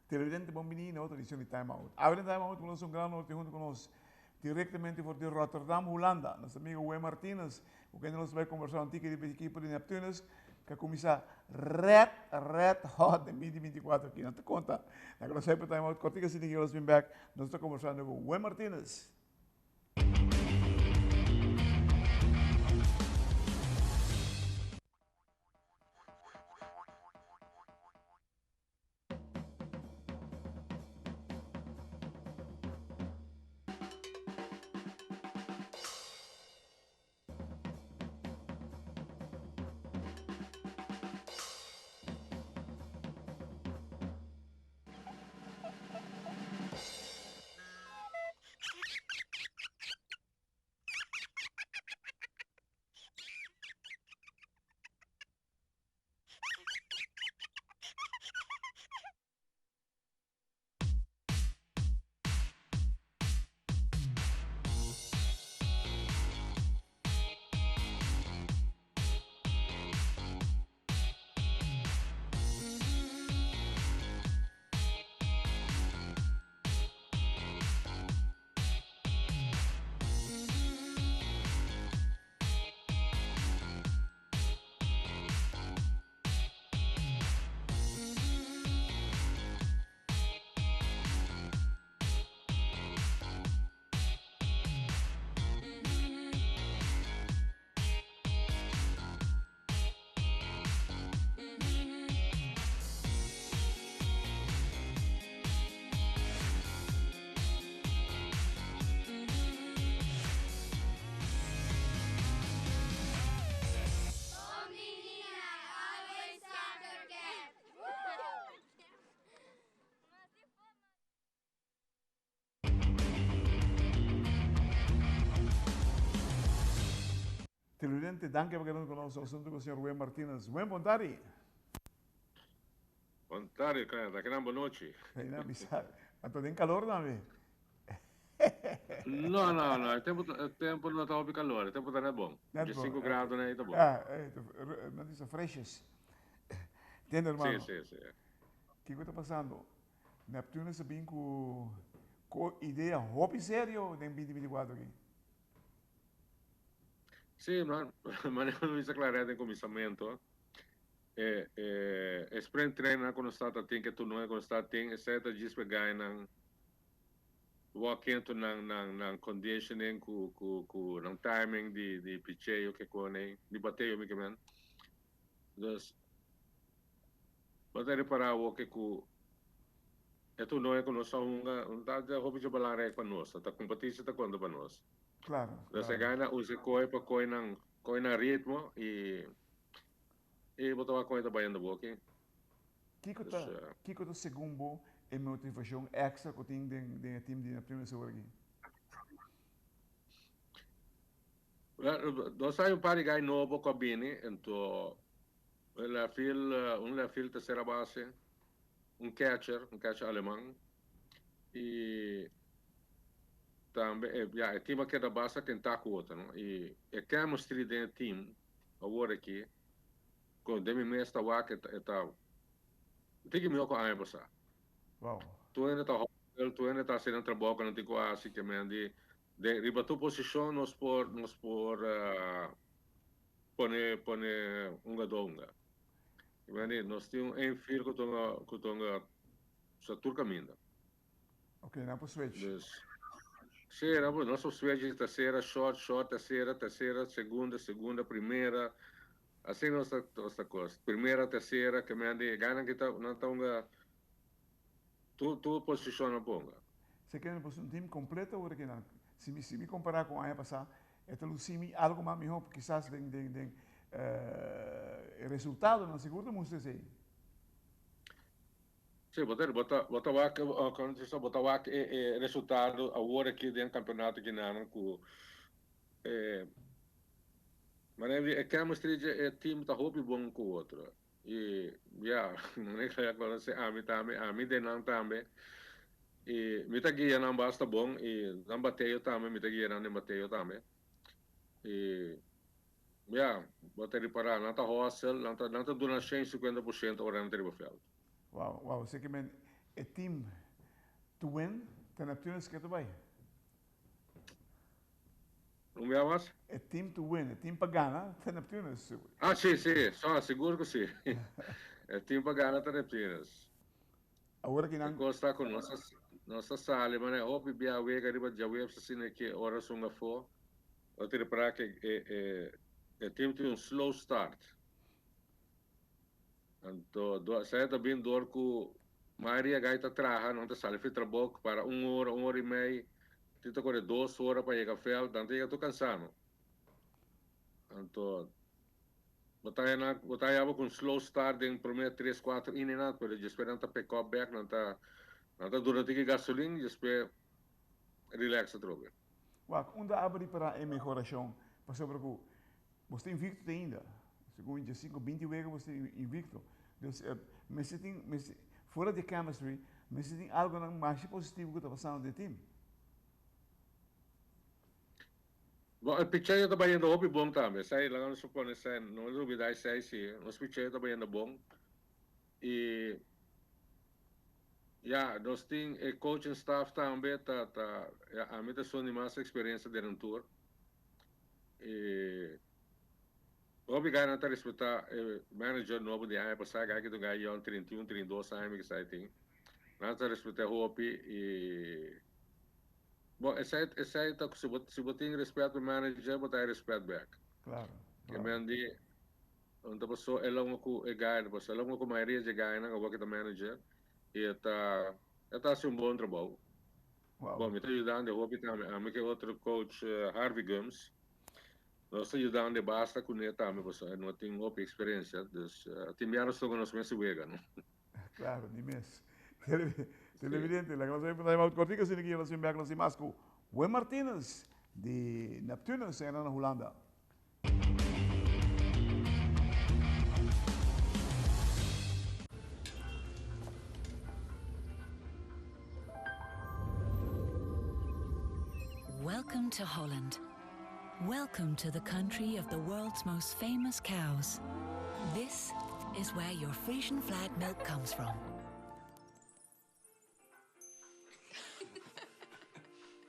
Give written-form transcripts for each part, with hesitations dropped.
Televidente bon bini na otro edicion di Time Out. Awe den Time Out nos un gran honor tin hunto cu nos directamente for di Rotterdam, Hulanda, nos amigo Wim Martinez, cu kende nos ta bay conversa un tiki riba e ekipo di Neptunus cu a cuminsa red, red hot den 2024 aki. Nos ta conta na cu nos bay pa Time Out cortico asina ki nos bin bek, nos ta conversando cu Wim Martinez. Televidente, danki pa keda ku nos asuntu ku señor Wim Martinez. Wim, bon tardi. Bon tardi, Clarence. Aki nan bon nochi. Hey, nan bisa. Anto den calor tambe. No, no, no. E tempo, e tempo no ta hopi calor. E tempo ta net bon. Net bon. 5 grado na ta bon. Ah, eh, nan bisa freshes. Entiende, hermano? Si, si, si. Kiko ta pasando? Neptunus a bin ku ku idea hopi serio den 2024 aki. Sí, man, manera mi bisa Claret den kuminsamentu, e e e sprint trainer ku nos ta tin, ke toernooi ku nos ta tin, esei ta djis pa gaya nan walk into nan nan nan conditioning ku ku ku nan timing di di picheo ke kone, di bateo mi ke men. Dus bo ta repará awor ke ku e toernooi ku nos ta hunga no ta hopi dje belangrijk pa nos, ta kompetisia ta konta pa nos. Claro, Entonces claro. gana usa koe pa koe nan koe nan ritmo y y bo ta wak koe ta bayendo boki. Kiko ta Dus eh, kiko ta segun bo e motivacion extra ku tin den den e team di Neptunus awor aki? Wel, nos hay un par di guy nobo ku a bini, ento un left field, un left field tercera base, un catcher, un catcher aleman y tambe e ya e team a keda basta kentá ku otro no y e chemistry den e team awor aki ku den mi mes ta wak e ta e ta tiki mihó ku aña pasá. Wow. Tur hende ta hòstel, tur hende ta hasi nan trabou ku nan tin ku hasi ke men di den riba tur posishon nos por nos por pone pone hungadó hunga. Mane, nos tin un infield ku tonga ku tonga sa tur kaminda. Ok, nan por switch. Dus, sí, nan por, nos por switch di tercera, short, short, tercera, tercera, segunda, segunda, primera. Asina nos ta nos ta kos. Primera, tercera, ke men di ganan ki ta nan ta hunga tur tur posishon nan por hunga. Se kende por un team completo awor aki nan. Si mi si mi compara ku aña pasá, E ta lucí mi algo mas mihó, kisas den den den e resultadonan sigur ta mustra esei. Sí, bo ta bo ta bo ta wak komo ta bisa bo ta wak e e resultado awor aki den kampeonato kinanan ku e manera di e chemistry dje e team ta hopi bon ku otro i ya manera ku ya konosé ami tambe ami den nan tambe i mi ta guia nan basta bon i nan bateo tambe mi ta guia nan den bateo tambe i ya bo ta ripará nan ta hustle nan ta nan ta duna 150% ora nan ta riba veld. Wow, wow, esei ke men. E team to win ta Neptunus ke ta bai. Un bia mas? E team to win, e team pa gana ta Neptunus. Ah, si, si, so, sigur ku si. E team pa gana ta Neptunus. Awor aki nan. E kos ta ku nos a, nos a sali manera hopi bia wega riba djaweps asina ke ora sun afó. Bo ta repará ku e, e, e team tin un slow start. Anto do esei ta bin dor ku mayoria gai ta traha, nan ta sali fi trabou para un ora, un ora i mei, tin ta kore dos ora pa yega vèlt, nan ta yega tur kansá no. Anto bo ta haña nan, bo ta haña bo ku un slow start den promé tres kuater iningnan, pero despues nan ta pick up bèk, nan ta nan ta duna tiki gasolin, despues relax atrobe. Wak, unda a ripará e mehorashon pasobra ku Bo sta invicto te ainda. Segun djesinku 20 wega bo sta invicto. Dus mester tin, mester, fuera di chemistry, mester tin algonan masha positivo ku ta pasando den e team. Bon, e picheo ta bayendo hopi bon tambe. Esei, laga nos supone esei, no lubida esei si. Nos picheo ta bayendo bon. I ya, nos tin e coaching staff tambe ta, ta, ya, ami ta esun di mas experiencia den un tour. E hopi gana ta respetá e manager nobo di aña pasá, gana ki ta un gana yòn 31, 32 aña mi ke sa e tin. Nan ta respet'é hopi i bon esei esei ta si bo si bo tin respet pa manager bo ta haña respet bèk. Klaro, Ke men di un ta pasó e longa ku e gana pasobra e longa ku mayoria dje gananan awor ki ta manager i e ta e ta hasi un bon trabou. Wow. Bon, mi ta yudando hopi tambe. Ami ke otro coach Harvey Gumbs. Nos ta yudando basta kuné tambe pasobra e no tin hopi experiencia. Dus tin bia nos toca nos mes wega, no? Claro, di mes. Televidente, laga nos even time out kortiko asina ki nos bin bek nos tin mas ku Wim Martinus di Neptunus na Hulanda. Welcome to Holland. Welcome to the country of the world's most famous cows. This is where your Frisian flag milk comes from.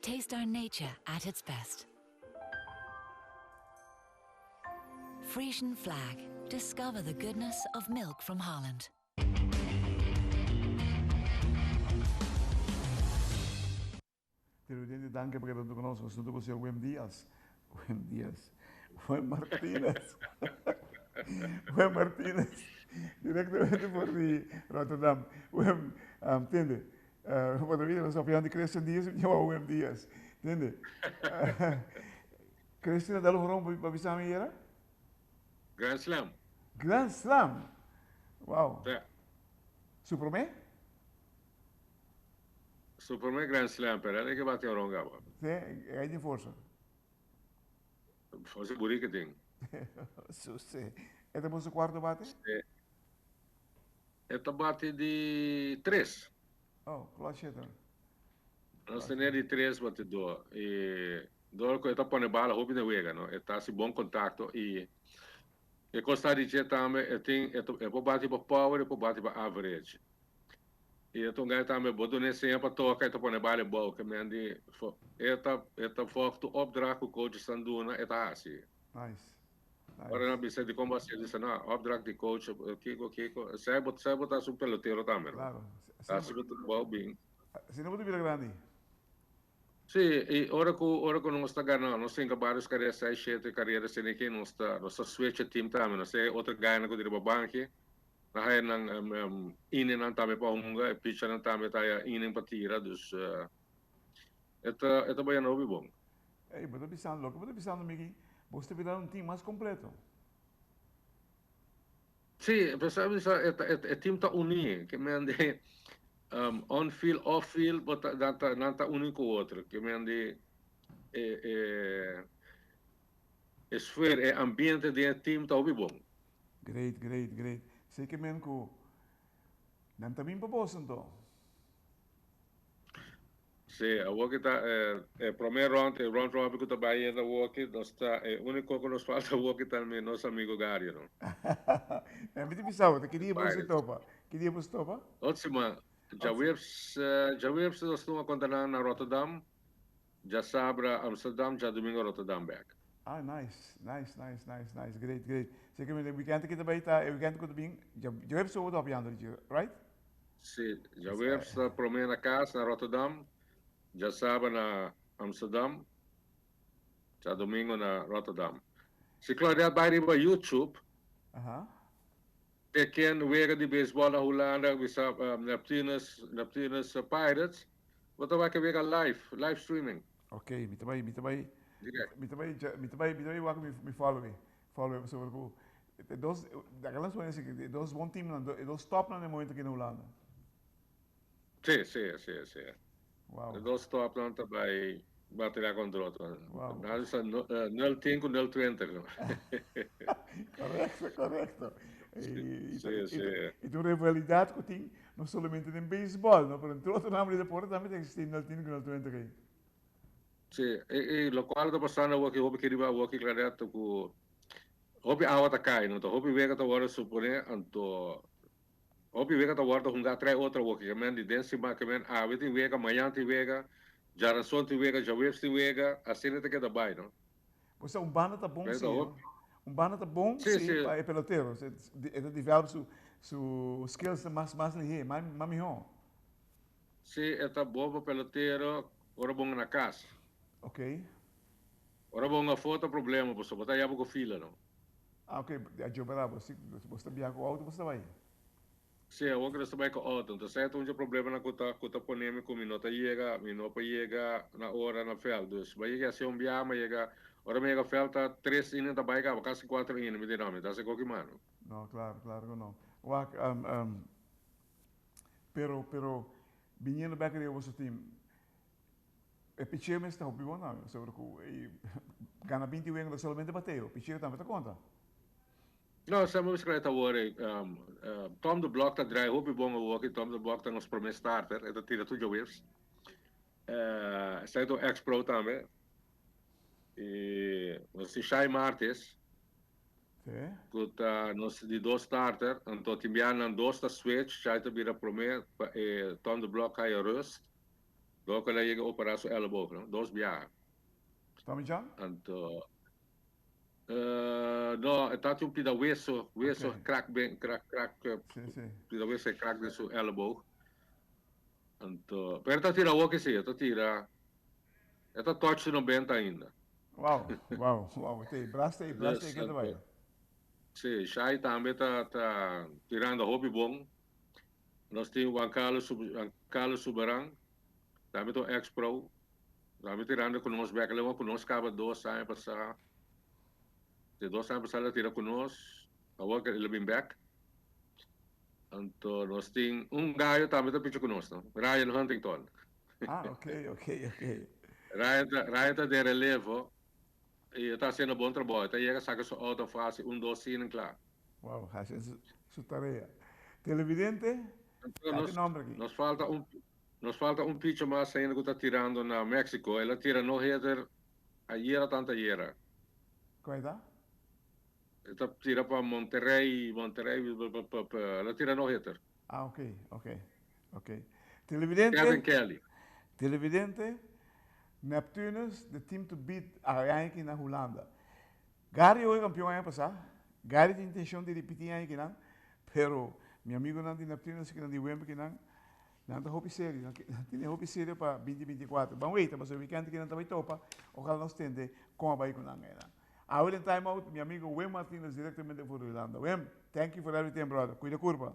Taste our nature at its best. Frisian flag. Discover the goodness of milk from Holland. Televidente, danki pa keda huntu ku nos. Nos huntu ku señor Wim Diaz. Wim Diaz. Wim Martinez. Wim Martinez. Directamente for di Rotterdam. Wim, um, tende. Uh, por vida nos apoyando di Christian Diaz, mi llama Wim Diaz. Tende. Uh, Christian a dal un rom pa bisa mi era? Grand Slam. Grand Slam. Wow. Ja. Su promé? Su promé Grand Slam, pero el ke bati un ron gaba. Sí, e tin forsa. Forsa buri ke tin. Su sí. E ta su cuarto bate? Sí. E ta bate di tres. Oh, clutch hitter. Nos tene di tres batidor. I dor ku e ta pone bala hopi na wega, no? E ta hasi bon kontakto i e kos ta di dje tambe e tin e por bati pa power e por bati pa average. I e ta un gai tambe bo dun'é seña pa toka e ta pone bala abou ke men di e ta e ta volg tur opdracht ku coach esnan duna e ta hasi. Nice. Nice. Ora nan bisa dikon bo hasi e bisa no opdracht di coach kiko kiko esei bo esei bo ta hasi un pelotero tambe no. Claro. Ta hasi bo trabou bin. Asina bo ta bira grandi. Sí, i ora ku ora ku nos ta gana, nos tin varios karera, seis, shete karera asina aki, nos ta nos ta switch e team tambe, nos tin otro gainan ku ta riba banki, nan haya nan iningnan tambe pa hunga, e pitchernan tambe ta haya ining pa tira, dus e ta e ta bayendo hopi bon. Ey, bo ta bisando, loke bo ta bisando Miki, bo ta bira un team mas completo. Sí, pesar di sa e team ta uní, ke men di on field, off field, bo ta nan ta nan ta uní ku otro, ke men di e e e sfeer, e ambiente den e team ta hopi bon. Great, great, great. Esei ke men ku nan ta bin pa bos anto. Sí, awor ki ta e prome rond, e round robin ku ta bai yenda awor ki, nos ta, e úniko ku nos falta awor ki ta mi nos amigo Gario, no. Mi ta bisa bo, ta ki dia bo si topa? Ki dia bo si topa? Otro siman. Djaweps, djaweps nos tuma konta nan na Rotterdam, djasabra Amsterdam, djadumingo Rotterdam bek. Ah, nice, nice, nice, nice, nice, great, great. Zekermente e weekend aki ta bay ta e weekend ku ta bin, djaweps ta wòrdu hopi ando, right? Si, djaweps ta promé na kas na Rotterdam, djasabra na Amsterdam, djadumingo na Rotterdam. Si Claudette bai riba YouTube, E ken wega di beisbòl na Hulanda bisa Neptunus, Neptunus Pirates, bo ta wak e wega live, live streaming. Ok, mi ta bai, mi ta bai, mi ta bai, mi ta bai, mi ta bai wak mi mi follow e, follow e pasobra ku e dos, daga nan si e dos bon teamnan, e dos topnan na e momento aki na Hulanda. Si, si, si, si. Wow. E dos topnan ta bai bateria kontra otro. Wow. Nan sa nul tin ku nul twintig. Korekto, korekto. I, si, si. I ta un rivalidat ku tin no solamente den beisbòl, no, pero den tur otro ramo di deporte tambe ta eksistí nul tin ku nul twintig ei. Si, i, i lokual ta pasando awoki hopi keriba awoki Claret ku hopi awa ta kai, no ta hopi wega ta wòrdu suponé anto Hopi wega ta wordo hunga trae otro awo ke men di den siman ke men awe tin wega, mañan tin wega, djaranson tin wega, djaweps tin wega, asina ta keda bai no. Bo sa un banda ta bon si no. Un banda ta bon si pa e pelotero, e ta develop su su skills mas mas lihé, mas mihó. Si e ta bon pa pelotero ora bo na kas. Ok. Ora bo afó ta problema pasobra bo ta yaba ku fila no. Ah ok, a djobe bo si bo sta biaha ku outo bo sta bai? Si, awor ku nos ta bai ku outo. Entonces esei ta un dje problemanan ku ta ku ta pone mi ku mi no ta yega, mi no por yega na ora na vèlt. Dus bo a yega hasi un biaha, mi a yega, ora mi yega vèlt ta tres inning ta bai kaba, kasi kuater inning, mi di no, mi ta hasi koki mano. No, klaro, klaro ku no. Wak, pero, pero biniendo bèk riba boso team, E picheo mes ta hopi bon tambe, pasobra ku e gana binti wega no ta solamente bateo, picheo tambe ta konta. No, sa mi bisikleta awor ei. Tom de Blok ta draai hopi bon awor aki. Tom de Blok ta nos prome starter, e ta tira tur djaweps. Esei ta un ex pro tambe. I nos tin Shai Martis. Ku ta nos di dos starter, anto tin bia nan dos ta switch, Shai ta bira prome pa e Tom de Blok haya rust. Dor ku el a yega operá su èleboog, no? Dos biaha. Tommy John? Anto, no, e tabatin un pida weso, weso krak ben, krak, krak, Sí, sí. pida weso e krak den su èleboog. Anto, pero e ta tira awor ke si, e ta tira, e ta touch su nobenta ainda. Wow, wow, wow. Te, bras te, bras te, ke ta bai? Sí, Shai tambe ta, ta tirando hopi bon. Nos tin Juan Carlos Juan Carlos Suberan, tambe ta un ex pro, tambe tirando ku nos bek, el ku nos kaba dos aña pasá, de dos aña pasá el a tira ku nos, awor ke el a bin bek. Anto nos tin un gayo tambe ta picha ku nos, no? Ryan Huntington. Ah, ok, ok, ok. Ryan ta, Ryan ta den relevo i e ta hasiendo bon trabou. E ta yega saka su auto fácil, un, dos inning kla. Wow, haci su tarea. Televidente, date nomber aki. Nos falta un nos falta un picho mas ainda cu ta tirando na Mexico. El a tira no hitter ayera tanto ayera. Cual ta? El ta tira pa Monterrey, Monterrey, el a tira no hitter. Ah, ok, ok, ok. Televidente. Kevin Kelly. Televidente, Neptunus, the team to beat aña aki na Hulanda. Gary oe kampion aña pasá. Gary tin intencion di ripití aña kinan, pero mi amigonan di Neptunus kinan di Wemby kinan, nan ta hopi serio, nan nan tene hopi serio pa binti 24. Ban weita pasobra weekend kinan ta bai topa, ojalá nos tende kon a bai ku nan einan. Awe den Time Out, mi amigo Wim Martinez directamente for di Hulanda. Wim, thank you for everything brother. Cuida curpa.